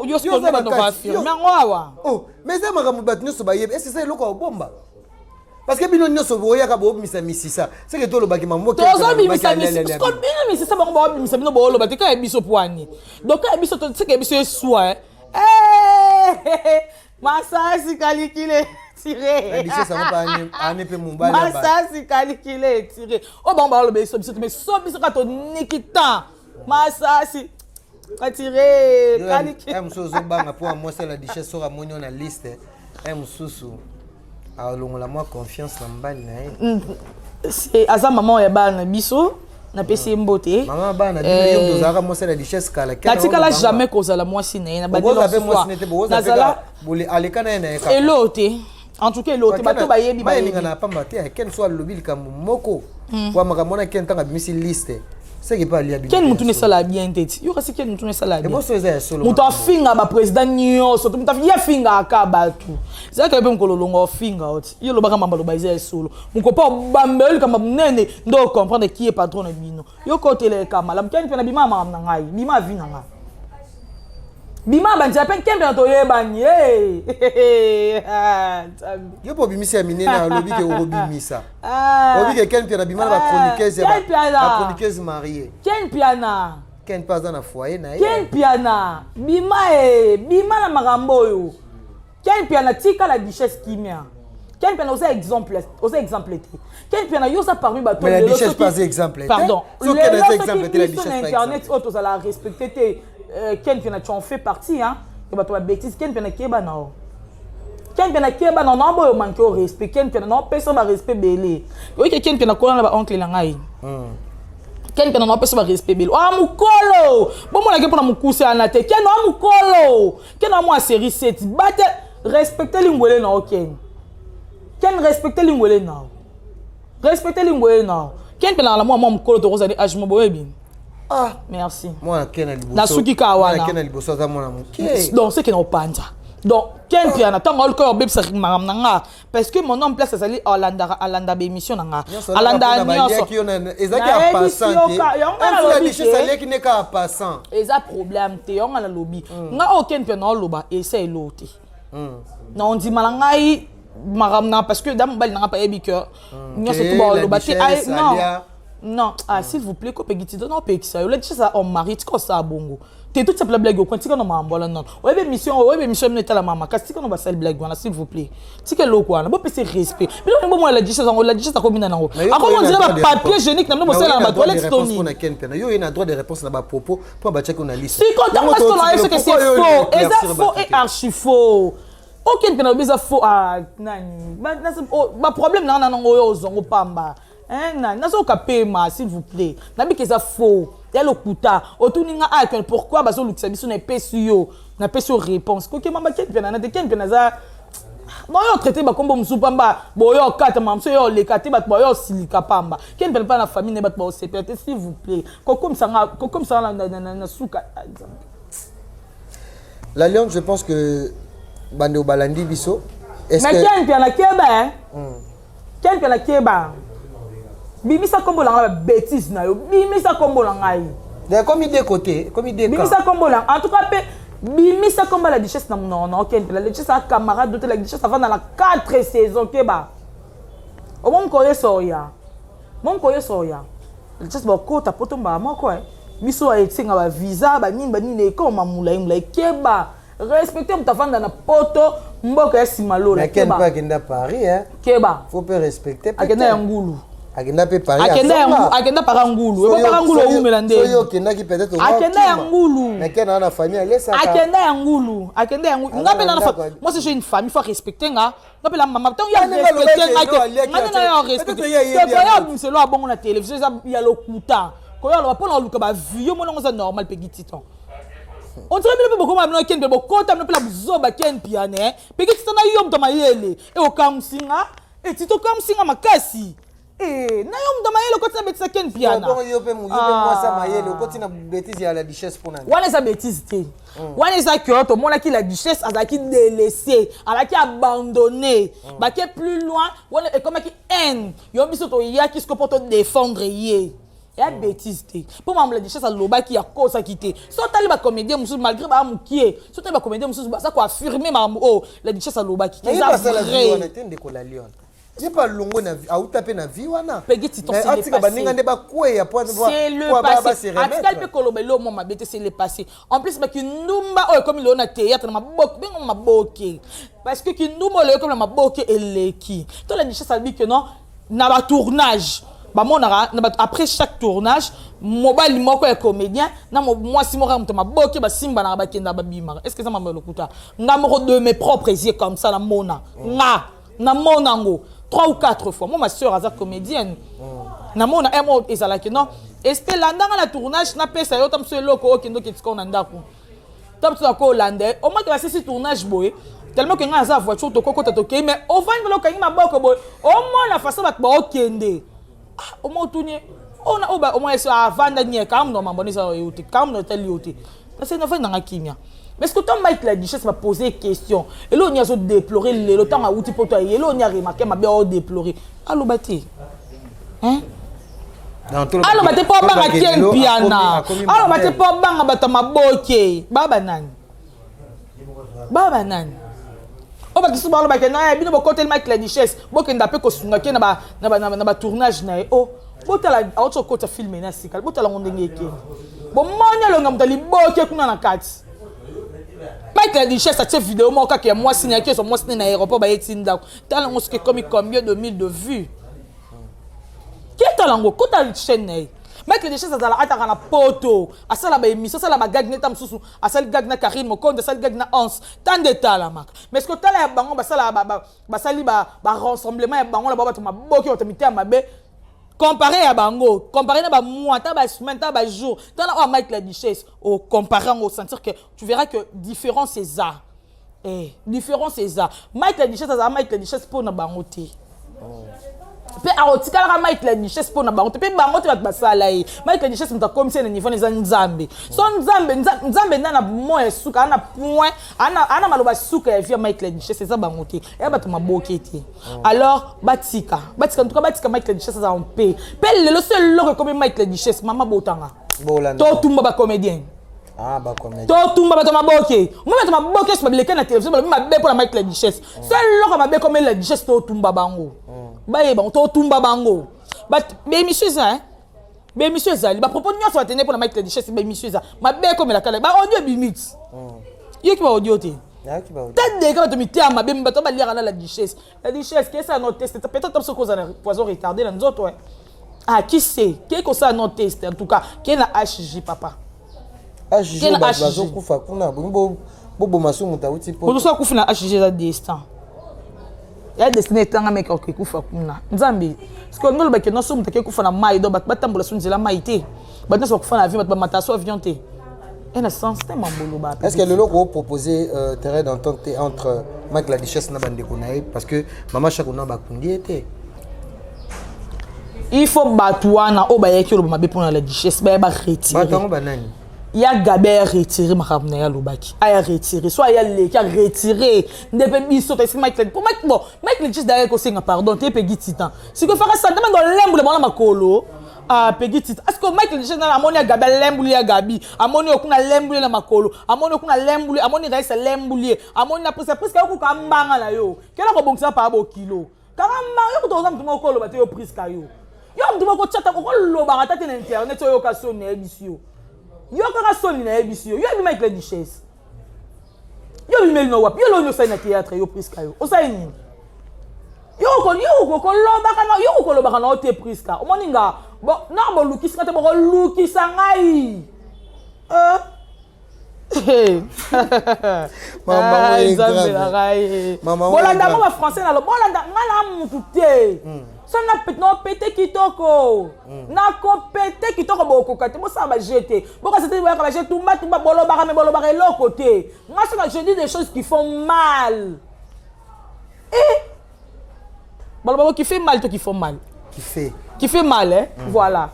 Yo sikoyo yango awa. Mais eza makambo bato nyonso bayebi. Ese eza eloko ya kobomba? Parce que bino nyonso boyaka bobimisa misisa, seke tolobaki mambo. Tozobimisa bino misisa, bango baobimisa bino, booloba te. Kaka biso pwani? Donc kaka biso, seke biso eswa masasi kalikile tire. Ane mpe mobali. Masasi kalikile tire oyo bango baoloba biso, biso te. Mais so biso kaka toniki temps, masasi atire kalikile. Mosusu ozobanga mpo mwasi ya la duchesse soki amoni yo na liste e mosusu alongola mwa confiance na mobali na ye. Aza mama ya bana na biso, napesi ye mbote. Mama bana bino, yo moto ozalaka mwasi ya duchesse kala. Natikala jamais kozala mwasi na ye. Boza mpe mwasi ne te, boza aleka na ye na ye kaka. Elo te, en tout cas elo te, bato bayebi. Bayelinga na pamba te. Ken so alobi likambo moko wa makambo wana, Ken ntango abimisi liste, seke mpe alia. Ken mutu esala bien te ti yo, kasi Ken mutu esala bien. Eboso eza ya solo. Moto afinga baprésident nyonso, moto ye afingaka bato, ezalaka mpe mokolo olonga ofinga oti yo olobaka mamba, loba eza ya solo. Moko mpo obambe yo likambo monene nde ocomprendre qui est patron na bino. Yo koteleka malamu. Ken mpe na bima ya makambo na ngai, bima ya vie na ngai, bima banzela mpe nkembe na toyebani. Yo mpo obimisi ya minene, alobi ke okobimisa, olobi ke Ken Mpiana bima na bachroniqueuse, bachroniqueuse mariée. Ken Mpiana. Ken mpe aza na foyer na ye. Ken Mpiana, bima e, bima na makambo oyo. Ken Mpiana, tika la duchesse kimia. Ken Mpiana, oza exemple, oza exemple te. Ken Mpiana, yo oza parmi bato. Mais la duchesse pas exemple. Pardon, lelo soki biso na internet oyo tozala respecté te, Ken Mpiana, tu en fais partie, hein, ya bato babêtise. Ken Mpiana, keba na o Ken Mpiana, keba na na boyo manke au respect. Ken Mpiana, naopesa barespect ebele. Oyike Ken Mpiana kola na baoncle na ngai. Ken Mpiana, naopesa barespect ebele. Oa mokolo bomonaki mpona mokuse wana te. Ken oa mokolo, Ken oa mwa série 7 bate. Respecte lingwele na o Ken. Ken, respecte lingwele na o, respecte lingwele na o. Ken Mpiana na mwa mokolo, tokozali age mo boyebi. Ah. Merci. Mwana ken na liboso. Nasuki kaka wana. Mwana ken na liboso aza mwana moke. Donc c'est que na opanza. Donc ken mpiana ntango aluka oyo obebisa makambo na nga parce que mon homme place azali alandaka alanda baémission na nga alandaka nyonso ezalaki ya passant te yango nga nalobi te aliaki nde kaka passant eza problème te yango nga nalobi nga oyo ken mpiana oloba esa eloo te na ondima na ngai makambo na parce que da mobali na nga mpe ayebi que nyonso to baoloba te non non ah s'il vous plaît kopekiti to naopekisa yo lakisa sa homme mari tika osala bongo te tout simple blague okwa tika na makambo wana non oyebi émission oyebi émission mino etalama makasi tika no basali blague wana s'il vous plaît tika eloko wana bopesa respect bino ndenge bomona la duchesse yango la duchesse akomi na nango akomi on dirait ba papier hygiénique na bino bosalaka na batoilette toni yo oye na droit de réponse na bapropos mpo batiaki na liste sikoyo ntango basi tolaka ye soki c'est faux eza faux et archi faux okende mpe nalobi eza faux ah, nani baproblème nanga nanango oyo ozwango pamba nani nazoyoka pema s'il vous plaît nabiki eza faux ya lokuta otuni nga ake ah, pourquoi bazolukisa biso na epesi yo napesi yo réponse kokema bakeni mpe nana te keni mpe naza boyo traite bakombo mosusu pamba boyo okata mama mosusu yo oleka te bato bayo osilika pamba keni mpe mpa na famille na bato baosepela te s'il vous plaît kokomisa nga na suka. La Lionne, je pense que bande balandi biso. Est-ce que Ken Mpiana keba hein? Ken Mpiana keba. Bimisa kombo na ngai ba bêtise na yo. Bimisa kombo na ngai. Il comme deux côtés, comme deux Bimisa kombo na en tout cas pe bimisa kombo la duchesse na monoko na Ken Mpiana. La duchesse a camarade de la duchesse avant dans la 4 saisons keba. Omon koye soya. Mon koye soya. La duchesse bakota poto mbala moko eh. Biso esenga ba visa ba nini ba nini ekoma mulayi mulayi keba respecte moto afanda na poto mboka ya sima lola keba mpe akenda Paris hein keba faut pe respecter akenda ya ngulu akenda pe Paris akenda ya ngulu akenda para ngulu ebo para ngulu owumela nde soki okendaki peut-être akenda ya ngulu mais ken na famille alesaka akenda ya ngulu akenda ya ngulu nga pe na moi si j'ai une famille faut respecter nga nga pe la mama ntango ya respecte ngai te ngai nde nayo respecte koya abimisa elo abongo na télévision eza ya lokuta koya aloba mpo na koluka bavie yo mona yango eza normal mpe gititon on dirait bino mpe bokoma bino ken mpe bokota bino mpe na buzoba ken piane mpe gititon na yo moto ya mayele e okamwisi nga e tito okamwisi nga makasi Eh, na yo moto mayele okoti na betise ken piana bongo yo mpe mwasi ya mayele okoti na betise ya la duchesse mpo nani wana eza betise te wana eza ke tomonaki la duchesse azalaki délaissé azalaki abandonné bake plus loin wana ekomaki haine yo biso toyaki siko mpo todéfendre ye ya bétise te mpo makambo la duchesse alobaki akosaki te so otali bacomédien mosusu malgré baa mokie so otali bacomédien mosusu baza koaffirme makambo oyo la duchesse alobaki eza vrai te ndeko la lionne ye mpe alongwe na auta mpe na vie wana Peggy Titon, Mais c'est le atika passé. baninga nde bakweya po c'est le passé atikali mpe koloba eloko mwa mabe te c'est le passé en plus bakindumba oyo ekomi lelo na théâtre na maboke bengo maboke parce que kindumba oyo ekomi na maboke eleki to la duchesse alobi que non na batournage bamonaka na bato après chaque tournage mobali moko ya comédien na mwasi moko ya moto maboke basimbanaka bakendaka babimaka est ce que eza mambo ya lokuta nga moko de mes propres yeux comme ça namona nga namona yango 3 ou 4 fois moi ma soeur aza comédienne namona un mot ezalaki non este landanga na tournage napesa yo ta mosu eloko okende oketi na ndako ta mosu nakolanda ye omaki basisi tournage boye tellement ke ngai naza voiture tokokota tokei mais ovandi mpona okangi maboko boye omona façon bato baokende ah, omoi otuni ye ona oyo omoi esi avanda nie kaka mono mambo eza yo te kaka mono etali yo te parce que nafandi nanga kimia mais ce que tant Mike la duchesse m'a posé question eloko nini azo déplorer lelo ntango awuti poto aye eloko nini aremarke mabe ao déplorer aloba te hein aloba te mpo abanga ken piana aloba te mpo abanga bato ya maboke baa banani baa banani oyo bato mosusu balobaka na bino bokoteli Mike la duchesse bokenda mpe kosunga ke na batournage na ye o botala auti okota filme na sika botala ngo ndenge ekende bomoni elonga moto aliboke kuna na kati Mike la duchesse atie video moko kaka ya mwasi na ye kezwa mwasi ne na aéroport bayeti ndako tala yango soki ekomi combien de mille de vues ke tala yango kota chaîne na ye Mike la duchesse azala ataka na poto asala baémission asala bagag neta mosusu asali gag na Karine Mokonzi asali gag na Hans tande etalamaka mais ce que tala ya bango basala basali ba rassemblement ya bango na bango bato maboki bato mitema mabe comparé ya bango comparé na bamois ta basemaine ta bajour tala oyo Mike la duchesse ocompare yango osentir que tu verras que différence eza eh, différence eza Mike la duchesse azala Mike la duchesse mpo na bango te. Mpe akotikalaka Mike la Duchesse mpo na bango te, mpe bango te bato basala ye. Mike la Duchesse moto akomisi ye na niveau na eza Nzambe. So Nzambe, Nzambe nda na mot ya suka, ana point, ana maloba suka ya vie ya Mike la Duchesse, eza bango te, eya bato maboke te. Alors batika, batika, en tout cas batika Mike la Duchesse aza en paix. Mpe lelo so eloko ekomi Mike la Duchesse, mama botanga totumba bacomédien. Ah, ba comédien. Totumba bato maboke. Omoi bato maboke nyonso babileke na télévision, balobi mabe mpo na Mike la Duchesse. So eloko mabe ekomi la Duchesse, totumba bango. Bayeba bango, totumba bango. Baémission eza, baémission ezali, bapropos nyonso batene mpo na Mike la Duchesse, baémission eza mabe ekomela kala, baaudio ebimi ti. Yoki baaudio te? Nayaki ba Ta deka bato mitema mabe, bato baliaka na la Duchesse. La Duchesse, kesa no test, peut-être soki oza na poison retardé na nzoto, eh. Ah, qui sait ke kosala no test. En tout cas ke na HG, papa. HG. Ke na bato HG. Bazokufa kuna, bongi boboma so moto awuti po Moto so akufi na HG, eza destin ya destin etanga meka okekufa kuna. Nzambe parce que ngolobaki nyonso, moto akekufa na mai, donc bato batambola so nzela mai te, bato nyonso bakufa na avion, bato bamata so avion te, e na sens te mamboloba. Est-ce que lelo kopropose terrain d'entente te entre Mike la Duchesse na bandeko na ye? Parce que mama Chako na bakundi ye te. Il faut bato wana oyo bayaki oloba mabe mpona la Duchesse baya baretire. Bato yango banani? Ya Gabi aya retire makambo na ye alobaki, aya retire, so aya leki aretire nde mpe biso toyesi Mike po Mike. Bon, Mike la Duchesse daya kosenga pardon te. Pegi Titan sikoyo faka santama ndo lembula bango na makolo. Ah, Pegi Titan, est ce que Mike la Duchesse nana amoni ya Gabi alembuli, ya Gabi amoni oyo kuna alembuli ye na makolo, amoni oyo kuna alembuli, amoni Raisa alembuli ye, amoni na Priska. Priska, yokuka mbanga na yo kela kobongisa paa bokilo kaka mbanga yo kuta oza motu moko oloba te. Yo Priska, yo motu moko tiata okolobaka ata te na internet. Oyoka soni, nayebisi yo, yo kaka soni, nayebisi yo. Yo yebi Mike la Duchesse, yo bimeli no wapi? Yo loni osali na théâtre? Yo Priska, yo osali nini? Yo kolobaka na yo, kolobaka na yo te. Priska, omoni nga na bolukisi nga te, bokolukisa ngai. Mama, oyo Nzambe grave. na ngai. Mama, oyo Bolanda ngo grave. bafrançais nalo, bolanda ngai na mutu te. So napete kitoko, nakopete kitoko, bokoka te. Bosala baje te, bokasa te, boyaka baje tumba tumba, bolobaka me bolobaka eloko te. Ngai soka je dis des choses qui font mal. Eh, balobaka qui fait mal to qui font mal? Qui fait. Qui fait mal, hein. Voilà,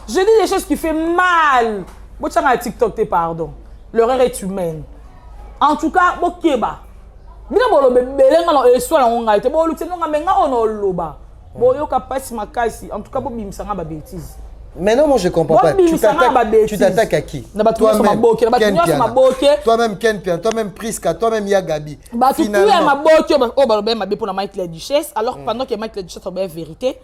je dis des choses qui fait mal. Botianga na TikTok te, pardon, l'erreur est humaine. En tout cas bokeba bino boloba ebele, nga na eswala yango ngai te, bolukisa nga me nga oyo na oloba boyoka mpasi makasi. En tout cas bobimisa nga babêtise. Maintenant, moi, je comprends pas. Bon, Tu bimisa nga t'attaques, tu babêtise. t'attaques à qui? Na bato nyonso maboke, na bato Ken nyonso Piana. maboke. Toi-même, Ken Piana. Toi-même, Priska. Toi-même, Ya Gabi. Bato tu ya Finalement. maboke oyo baloba ye mabe mpona Mike la Duchesse, alors pendant que Mike la Duchesse aloba ye vérité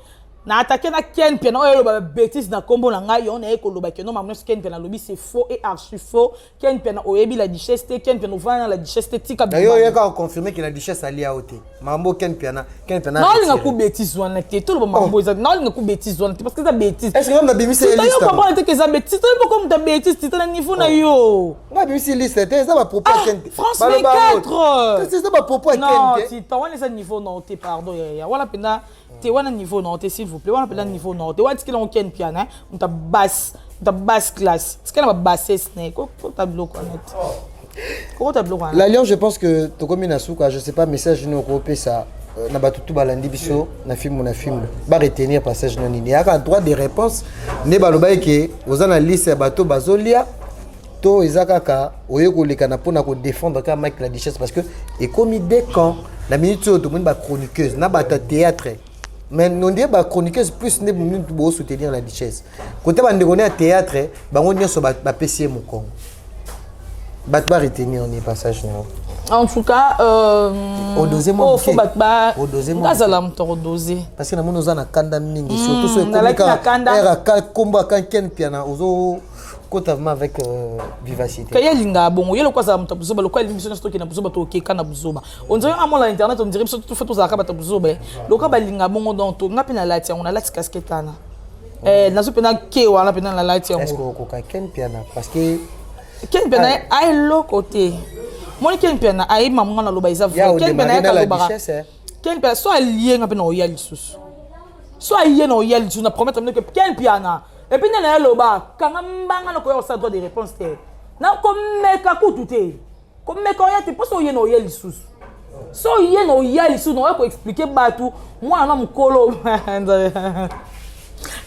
na attaqué na Ken Piana oyo eloba babêtise na nkombo na ngai, yo naye koloba ke non, makambo nyonso Ken Piana alobi, c'est faux et archi faux. Ken Piana oyebi la Duchesse te, Ken Piana ovanda na la Duchesse te, tika. D'ailleurs, il y a confirmé que la Duchesse alia ote. Mambo Ken Piana. Ken Piana. Naolinga ku bêtise wana te, toloba makambo eza. Naolinga ku bêtise wana te parce que eza bêtise. Est-ce que na bimisi Tita, yo liste? comprendre te ke eza bêtise. Tita, yo moko moto ya bêtise, tita na niveau na yo. Nga bimisi liste te, eza bapropos ya Ah, Ken te. France Baloba yango. 24. Te, eza bapropos ya Non. Ken te. Tita wana eza niveau na yo te, pardon yaya. Wana mpenza te, wana niveau na yo te, s'il vous plaît. Wana mpenza niveau na yo te. Wana tikela ngo Ken Piana, moto ya basse, moto ya basse classe, tikela na babassesse na ye. Kota biloko wana te, kokota biloko wana. La Lion, je pense que tokomi na suka, je sais pas message nini okopesa na bato tu balandi biso na film na film, baretenir passage no nini, eyaka droit de réponse nde balobaki ke oza na liste ya bato bazolia to eza kaka oye koleka na mpona kodéfendre kaka Mike la Duchesse, parce que ekomi deux camps na minute oyo. Tomoni bachroniqueuse na bato ya théâtre, mais nondie bachroniqueuse plus nde minute bosoutenir la Duchesse, kote bandeko ne ya théâtre, bango nyonso bapesi ye mokongo. Bato baretenir ni passage na yo? En tout cas, Odose mwa oh, moke. faut bato ba Odose mwa ngazala moto akodose. Parce que namoni oza na kanda mingi, surtout so ekomi Nalaki na kanda. kaka aka kombo aka Ken Piana, ozokota vraiment avec vivacité. Ka ye alingaka bongo, ye lokwa azala moto ya buzoba, lokwa alingi biso nyonso tokende na buzoba, tokeka na buzoba. On dirait amona internet, on dirait biso tufa tozalaka bato ya buzoba, eh. Lokwa balingaka bongo, donc to nga mpe nalati yango, nalati casquette wana. Eh, nazo mpena ke wana mpena nalati Est ce yango. que okoka Ken Piana? Parce que Ken Piana aeloko te. Moni Ken Piana ayebi mamu nga naloba eza ya vrai. Ken Piana odémarre na la alobaka. Duchesse, eh. Ken Piana so alie nga mpe na oya lisusu, so aye na oya lisusu, na promettre bino ke Ken Piana et puis nde na ye aloba kanga mbanga na koya kosala droit de réponse te, na komeka kutu te, komeka oya te mposo oye na oya lisusu. So ye na oya lisusu na oya koexplike bato mwana na mokolo.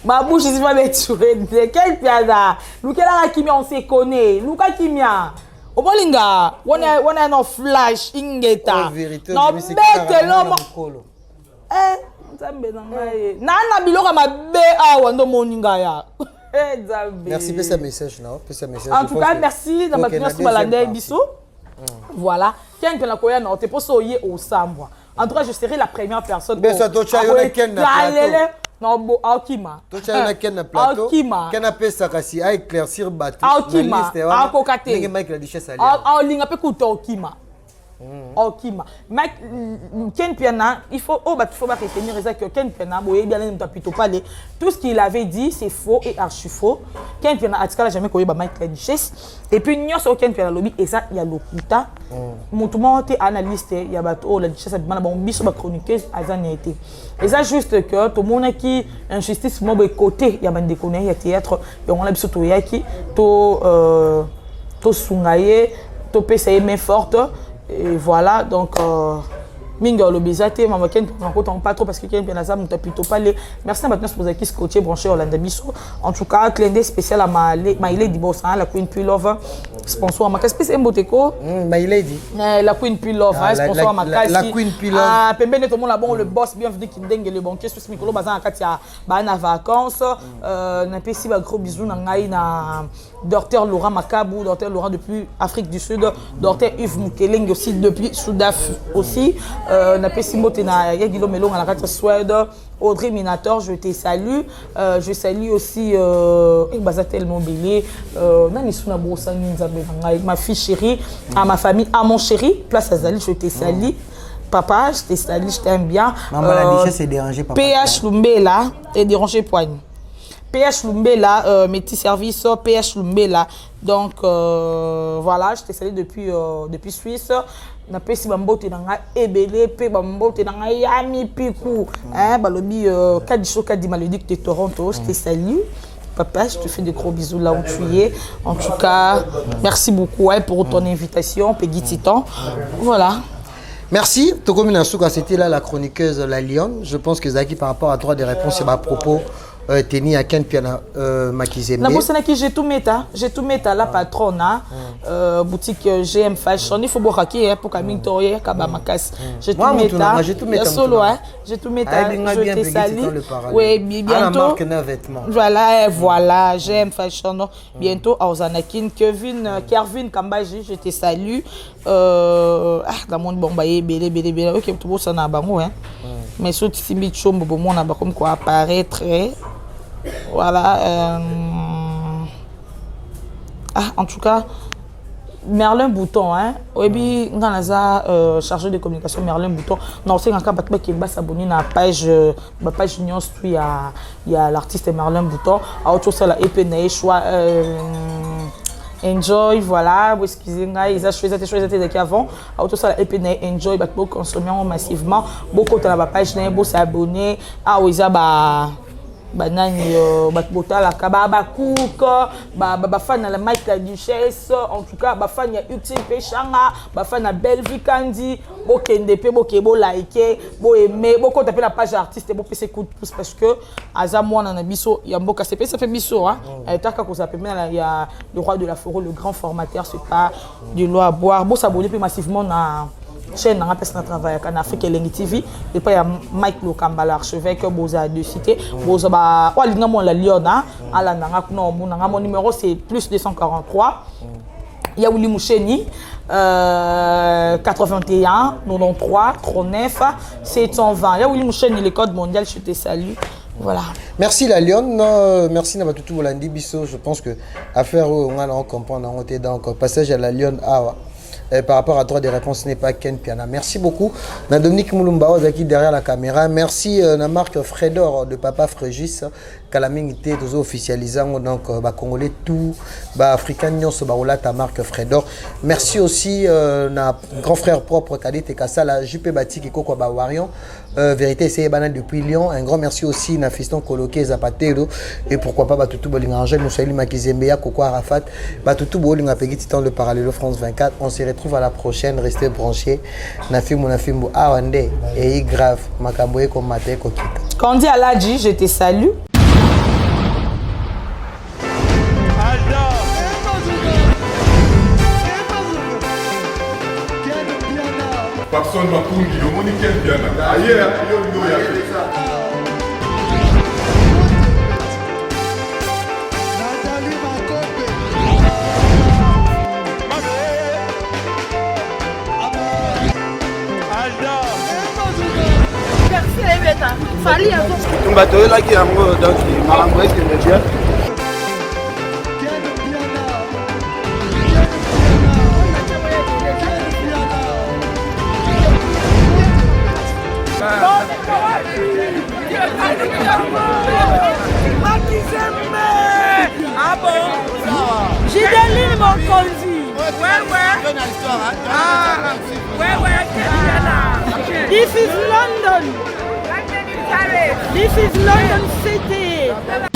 Ma bouche esi va betue. Quel piada lukelaka kimia, on se connaît. Luka kimia, obolinga wana wana na flash ingeta. Oh, vérité, na obimisi kaka obetelo mwana mokolo. Eh, Nzambe na ngai, naa na biloko ya mabe awa nde omoni ngai ya. Eh, Nzambe. Merci, pesa message na pesa message. En Je tout pense cas, que- merci na Ok, bato na nyonso deuxième balanda ye partie. biso. Voilà, Ken mpe nakoya na te mpo so oye osambwa. En tout cas, je serai la première personne. Beso, totya yo na Ken na plateau. Alele na bo aokima. Totya yo na Ken na plateau. Aokima. Ken apesa kasi aéclaircir bato na Aokima. liste wana, Akoka te. ndenge Mike la Duchesse alia. Aolinga mpe kuta okima, okima. Mike Ken Piana, il faut, oh, bah, il faut pas retenir eza que Ken Piana boyebi alani moto apito pale. Tout ce qu'il avait dit, c'est faux et archi faux. Ken Piana atikala jamais koyeba Mike la Duchesse. Et puis nyonso oyo Ken Piana alobi eza ya lokuta. Motu moko te analyste ya bato oyo la Duchesse abima na bango. Biso bachroniqueuse aza na ye te. Eza juste que tomonaki injustice moko boye côté ya bandeko na ye ya théâtre. Yango wana biso toyaki to tosunga ye, topesa ye main forte et voilà. Donc mingi alobi eza te. Mama Ken nakota pas trop parce que Ken mpe naza moto apito pale. Merci na bato nyonso bozalaki scotché, branché, olanda biso. En tout cas, clin d'œil spécial à ma Lady Boss, hein, la Queen P Love, sponsor makasi. Pesa emboteko. My Lady. Eh, la Queen P Love. Ah, hein, sponsor makasi. la Queen P Love. Ah, pembeni tomona bongo le boss Bienvenu Kindenge, le banquier suisse. Mikolo baza na kati ya baa na vacances. Napesi ba gros bisous na ngai na docteur Laurent Makabu, docteur Laurent depuis Afrique du Sud, docteur Yves Mukelenge aussi depuis Sudaf aussi. Napesi mbote na Yagilo Melonga na kati ya Suède. Audrey Minator, je te salue. Je salue aussi eh, baza tellement belé. Nani suna bosani, Nzambe na ngai, ma fille chérie, à ma famille, à mon chéri, place Azali, je te salue. Papa, je te salue, je t'aime bien. Maman la Duchesse est dérangée, papa. PH Lumbela est dérangé poigne. PH Lumbela, mes petits services, PH Lumbela. Donc voilà, je te salue depuis Suisse. Napesi bambote na ngai ebele mpe bambote na ngai ya mipiku, hein, balobi Kadiso Kadima, le duc de Toronto, je te salue. Papa, je te fais de gros bisous là où tu es. En tout cas, merci beaucoup, hein, pour ton invitation, Peggy Titan. Voilà. Merci. Tokomi na suka, c'était là la chroniqueuse La Lionne. Je pense que Zaki, par rapport à droit de réponse et à propos teni à Ken Piana Makizembe. Nabosanaki j'ai tout meta, j'ai tout meta, la patronne, hein, boutique GM Fashion. Il faut boire qui pour Camille Toye Kaba Makasi. J'ai tout Moi, mutu meta. nanga, j'ai tout meta, Ya mutu solo nanga. hein, j'ai tout meta. Ah, bien, Je bien, te Peggy salue. Titan, le parallèle. Oui, Ah, la bientôt. marque d'un vêtement. Voilà, voilà, GM Fashion. Bientôt Ozanakin, Kevin, Kervin Kambaji, je te salue. Ah, dans mon bon baye belé belé belé. OK, tout ça na bango hein. Mais surtout simbi chombo bon mon ba comme quoi apparaître. Voilà. Ah, en tout cas, Merlin Bouton, hein. Oyebi, nga naza chargé de communication Merlin Bouton. Non, c'est kaka bato bakende basabonner na page ba page nyonso tu ya l'artiste Merlin Bouton. Auti osala EP na ye choix Enjoy, voilà, excusez ngai, eza choix, eza te choix, eza te, ezalaki avant. Auti osala EP na ye Enjoy, bato boconsommer yango massivement. Bokota na bapage na ye, bosabonner. Awa eza ba banani bato botalaka bacook, bafan na la Mike la Duchesse, en tout cas bafan ya Utile mpe Shanga, bafan na Bellevue Kandi, bokende mpe boke bolike, boaime, bokota mpe na page ya artiste, bopesa coup de pouce parce que aza mwana na biso ya mboka. Sepesa mpe biso taka kozala pembeni ya le roi de la forêt, le grand formateur. C'est pas de l'eau à boire. Bosabonner mpe massivement na chaîne nanga mpesi na travaillaka na Afrique Elengi TV epai ya Mike Lokamba l'archevêque. Boza de cité, boza ba oyo alinga mona la Liona, alanda nga kuna, omona nga. Mon numéro, c'est plus 243 Yaouli Moucheni 81 93 39 720. Yaouli Moucheni, le code mondial, je te salue. Voilà. Merci la Lionne, merci na batutu bolandi biso. Je pense que affaire on a comprendre on donc passage à la Lionne awa. Par rapport à droit de réponse n'est pas Ken Piana. Merci beaucoup. Na Dominique Moulumba qui derrière la caméra. Merci na marque Fredor de Papa Frégis. Kala mingi te tozo officialiser yango donc euh, ba congolais tout ba africains nyonso bakolata marque Fredor. Merci aussi euh, na grand frère propre Kadete Kasala JP Batiki Koko ba Warion euh, vérité c'est bana depuis Lyon. Un grand merci aussi na fiston Koloke Zapatero et pourquoi pas Batutu Bolinga Angèle Moussaïli Makizembe ya Koko Arafat Batutu Bolinga Peggy Titan le Parallelo France 24. On se retrouve à la prochaine, restez branchés. Na fimbu na fimbu awa nde eyi grave makambo ekomata ekokita. Candy Aladji, je te salue. Papson Makungi, omoni Ken Mpiana aye yo olingi oya te. Bitumba toyelaki yango donc makambo ekende bien. Ah bon Gideline Mokonzi. Ouais, ouais. Ah, ouais, ouais. This is London. This is London City.